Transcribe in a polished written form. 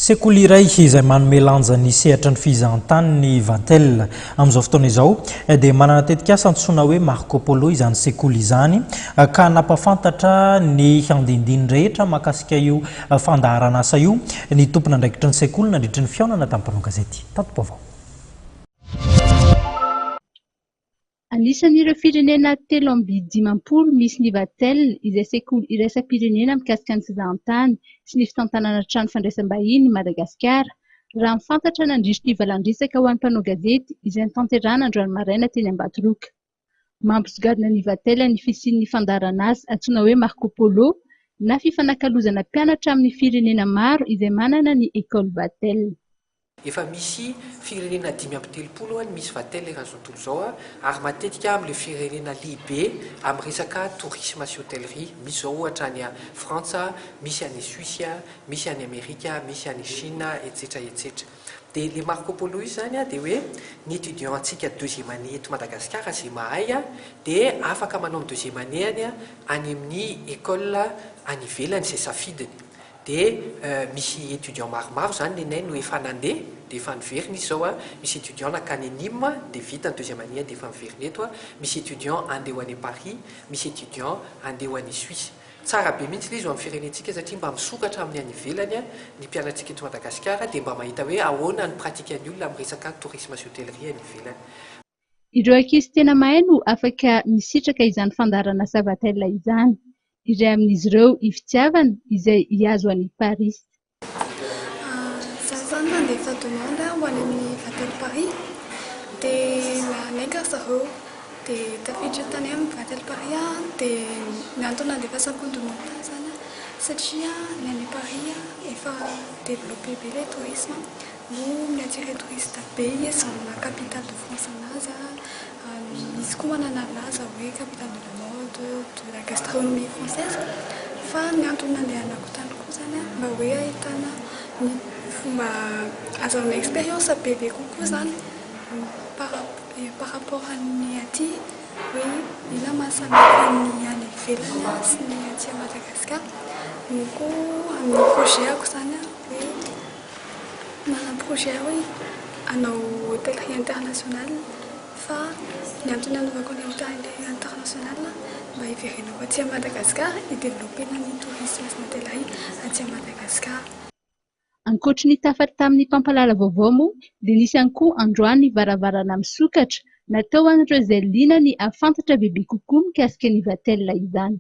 Sekoly iray izay manome lanja ny sehatry ny fizahantany ny Vatel. Amin'izao fotoana izao dia manana tetikasa antsoina hoe Marco Polo izany sekoly izany ka nampahafantatra ny andinindiny rehetra mahakasika io fandaharanasa io ny tompon'andraikitry ny sekoly nandritry ny fihaonana tamin'ny mpanao gazety. Tati-baovao. Anisan'ireo firenena 53 misy ny Vatel izay sekoly iraisam-pirenena mikasika ny fizahantany sy ny fitantanana trano fandraisam-bahiny i Madagasikara, raha ny fantatra nandritry ny valan-dresaka ho an'ny mpanao gazety izay notanterahina androany maraina teny Ambatoroka. Mampisongadina ny Vatel ny fisian'ny fandaharanasa antsoina hoe Marco Polo na fifanakalozana mpianatra amin'ny firenena maro izay manana ny Ecole Vatel. Efa misy firenena 35 ny misy Vatel eran'izao tontolo izao ary matetika amin'ireo firenena lehibe amin'ny resaka tourisme sy hôtellerie. Misy izao ohatra any Frantsa, misy any Suisse, misy any Amerika, misy any Chine, etsetra etsetra. Dia ilay Marco Polo io izany dia hoe ny étudiant antsika deuxième année eto Madagasikara izay mahay dia afaka manao ny deuxième année-ny any amin'ny école any ivelany izay safidiny. Dia misy étudiant maromaro izany nenay no efa nandeha dia efa niverina izy izao a, misy étudiant nankany Nîmes dia vita ny deuxième année dia efa miverina eto a, misy étudiant handeha ho any Paris, misy étudiant handeha ho any Suisse. Tsara be mihitsy ilay izy ho an'ny firenentsika satria mba misokatra amin'ny any ivelany ny mpianatsika eto Madagasikara dia mba mahita hoe ahoana ny pratique-n'ny olona amin'ny resaka tourisme sy hôtellerie any ivelany. Ireo ankizy tena mahay no afaka misitraka izany fandaharanasa Vatel izany. Iray amin'izy ireo i Fitiavana izay hihazo an'i Paris. Izaho izany nandefa demande ho any amin'ny Vatel Paris dia nanaiky ry zareo dia tafiditra tany amin'ny Vatel Paris aho dia ny antony nandefasako ny demande tany izany satria ny any Paris efa développé be ilay tourisme no mi-attirer touriste be izy amin'ny maha capitale de France anazy, misy koa manana laza hoe capitale de la mode, de la gastronomie française fa ny antony nandehanako tany koa izany mba hoe ahitana ny fomba azahoana expérience bebe kokoa izany par par rapport ny aty hoe inona mahasamihafa ny any ivelany sy ny aty Madagasikara no koa amin'ny projet-ako izany hoe Manana projet aho hoe hanao hôtellerie internationale fa ny antony hanaovako ny hôtellerie internationale mba hiverenako aty Madagascar hi-developper-na ny tourisme sy ny hôtellerie aty Madagascar. Ankoatry ny tafa tamin'ny mpampahalala vaovao moa dia nisy ihany koa androany ny varavarana misokatra natao ho an'ireo izay liana ny hahafantatra bebe kokoa mikasika ny Vatel izany.